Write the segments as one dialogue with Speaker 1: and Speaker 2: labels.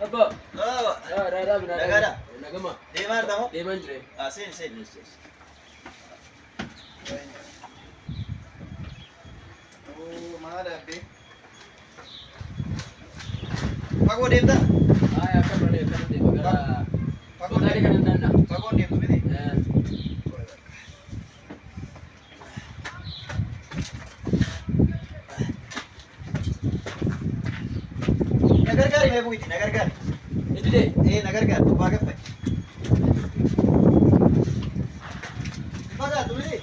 Speaker 1: Abbaa.
Speaker 2: Oo.
Speaker 1: Raadhaa biraa.
Speaker 2: Nagaadha.
Speaker 1: Nagama.
Speaker 2: Deemaa jirta moo?
Speaker 1: Deemaan jire.
Speaker 2: Ah, seeni seeni. Oo, maal abbee? Fagoo deemtaa?
Speaker 1: Haaya akka malee akkana deema gara.
Speaker 2: Fagoo
Speaker 1: Kotaalee kana naanna.
Speaker 2: Fagoo deemtu miti? Na gargaari mee bu'iti, na gargaari.
Speaker 1: Idilee.
Speaker 2: Ee, na gargaari, waa gaffai. Fagaatu miti?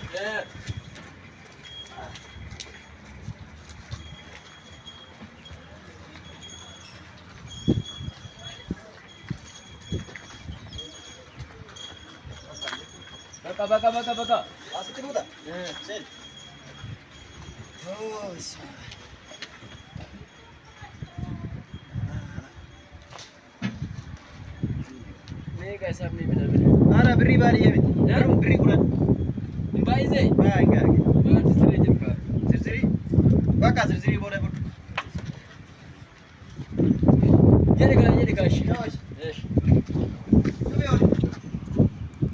Speaker 1: Bakka bakka bakka bakka.
Speaker 2: Asitti buuta? Seeni. Oo, bismillah.
Speaker 1: Meeqa isaaf ni bina bina.
Speaker 2: Ara birrii baadiyyaa miti. Garuu birrii 10.
Speaker 1: Hin baay'isee?
Speaker 2: Baa hin gaage.
Speaker 1: Baati siree jiru kaa.
Speaker 2: Zirzirii. Bakka zirzirii booda fudhu.
Speaker 1: Jedhe kaa jedhe kaa ishee.